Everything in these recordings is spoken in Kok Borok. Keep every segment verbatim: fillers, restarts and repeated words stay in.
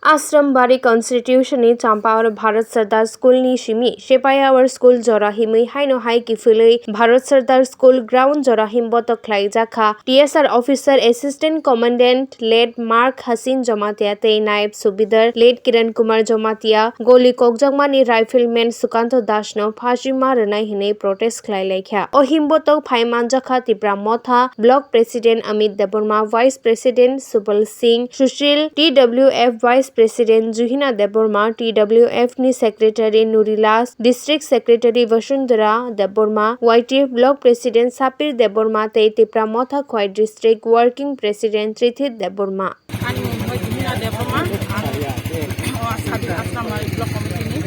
Ashram Bari constitution ni Champaur Bharat Sardar School ni simi Sepai Awar School jora himwi haino hai kiphilwi Bharat Sardar School ground jora himbotok khlaijakha. T S R officer assistant commandant late Mark Hasin Jamatia tei Naib Subedar late Kiran Kumar Jamatia goli kokjakmani rifleman Sukanto Das no phasima rwnai hinwi protest khlai laikha. O himbotok phai manjakha Tipra Motha Block President Amit Debbarma, Vice President Subal Singh Sushil, T W F Vice President Juhina Debbarma, T W F ni Secretary Nurila, District Secretary Vasundhara Debbarma, Y T F Block President Sapir Debbarma tei Tipra Motha Khowai District Working President Trithit Debbarma. Ani mung bai Juhina Debbarma, ang o Sabi Aslam Block Committee ni,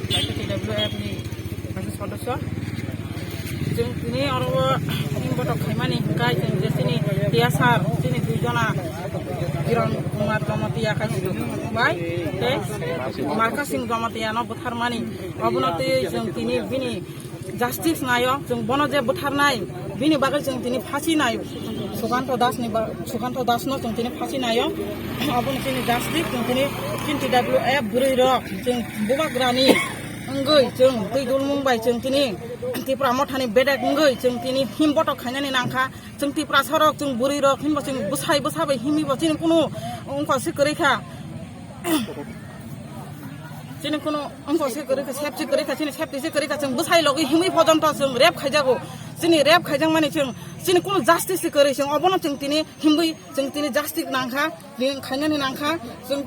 T W F ni kaisa sodosyo. Chwng tini oro o himbotok khaimani hwnkhe chwng je chini T S R, chini dui jona Kiran Kumar Jamatia khai bai tei Marka Singh Jamatia no butharmani. Obono twi chwng tini bini justice naio, chwng bono je butharnai, bini bagwi chwng tini phasi naio. Sukanto Das ni ba-, Sukanto Das no chwng tini phasi naio. Obono chini justice chwng tini, chini T W F bwrwi rok chwng bubagrani wngwi chwng twi dulmung bai chwng tini Tipra Mothani bedek wngwi chwng tini himbotok khainani nangkha. Chwng Tiprasa rok, chwng bwrwi rok hinbo chwng bwsai bwsa bai himwi bo chini kunu wngkha se kwrwi kha. Chini kunu wngkha se kwrwi kha, sep se kwrwi kha, chini sep se kwrwi kha, chwng bwsai logi himwi pojonto chwng rep khaijago. Chini rep khaijakmani chwng, chini kunu justice se kwrwi, chwng obono chwng tini himwi, chwng tini justice nangkha, ring khainani nangkha, chwng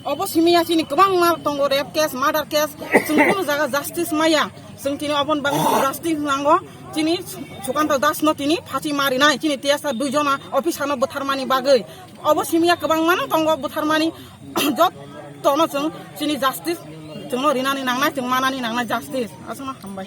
obo simi ya chini kwbangma tongo, rape case, murder case, chwng kunu jaga justice maya, chwng tini oboni bagwi chwng justice nango, chini Sukanto Das no tini phasi marinai, chini T S R dui jona officer no butharmani bagwi. Obo simi ya kwbangma no tongo butharmani, jotto no chwng chini justice chwngno rinani nangnai, chwng manani nangnai justice. Aswkno hambai.